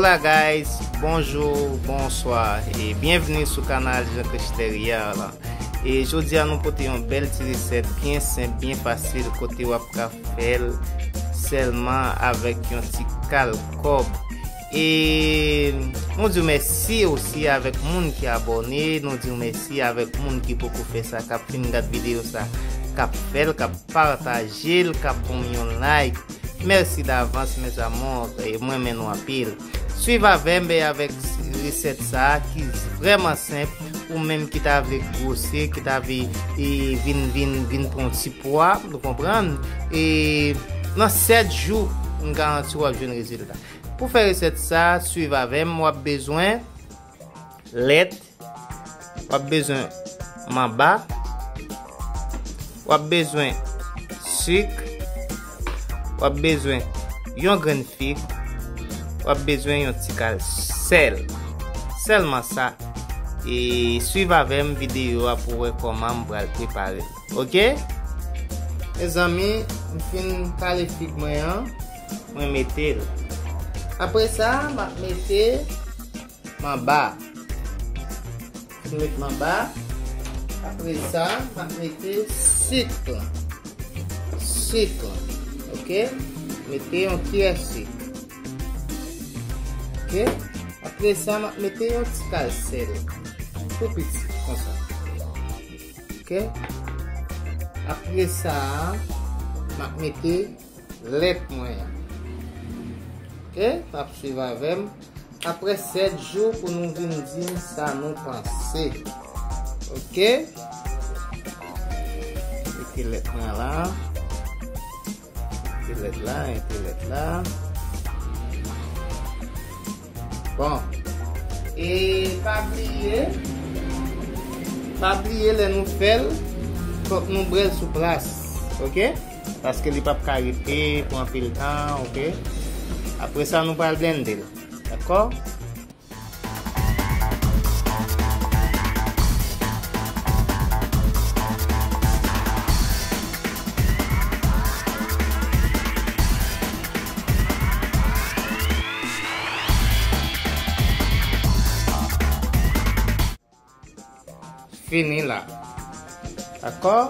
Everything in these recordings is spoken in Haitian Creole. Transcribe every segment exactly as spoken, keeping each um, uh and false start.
Hola guys, bonjou, bonswa e byenvni sou kanal Jean Christ Leriard la. E jodi a nou pote yon bèl ti resèt byen senp, byen fasil kote w ap ka fè l sèlman avèk yon ti kal kòb. E nou di w mèsi osi avèk moun ki abòne, nou di w mèsi avèk moun ki poko fè sa, k ap fin gad videyo sa, k ap fè l, k ap pataje l, k ap ban m yon like. Mèsi davans mes amours, e mwen renmen nou anpil. Swiv avè m e avèk resèt sa a ki vrèman senp, ou menm ki ta vle gwose, ki ta vle e, vin, vin, vin pran yon ti pwa, nou konprann? E nan sèt jou, m garanti w ap jwenn rezilta. Pou fè resèt sa, swiv avè m, w ap bezwen lèt, w ap bezwen manba, w ap bezwen sik, w ap bezwen yon grenn fig, w ap bezwen yon ti kal sèl. Sèlman sa. E swiv avè m videyo a pou wè kòman m pral prepare l. Oke? Mezanmi, m fin kale fig mwen an, mwen mete l. Apre sa, m ap mete manba. Fin met manba. Apre sa, m ap mete sik lan. Sik lan. Oke? Mete yon kiyè sik. Oke? Apre sa, m ap mete yon ti kal sèl. Tou piti, konsa. Oke? Apre sa, m ap mete lèt mwen an. Oke? N ap swiv avè m. Apre sèt jou pou nou vin di m sa nou panse. Oke? Mete lèt mwen la. Mete lèt la, mete lèt la. Bon. E pa bliye, pa bliye lè nou fè l, fòk nou bwè l sou plas. Oke? Paske li p ap ka rete pou anpil tan, oke? Apre sa, nou pral blende l. Dakò? Fini la. Dakò?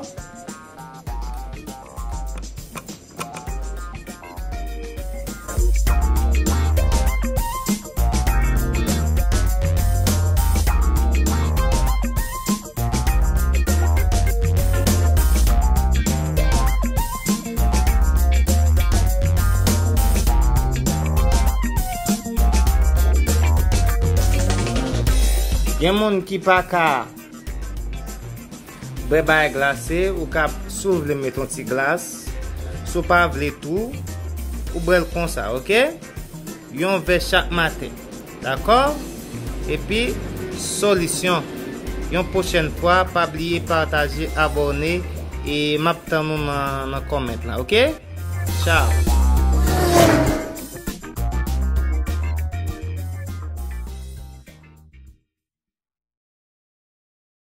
Gen moun ki pa ka bwè bagay glase, ou ka, si w vle met yon ti glas, si w pa vle tou, ou bwè l konsa, oke? Yon vè chak maten, dakò? Epi, solisyon. Yon pwochèn fwa, pa bliye pataje, abòne, e m ap tann ou nan, nan kòmant lan, oke? Tchao!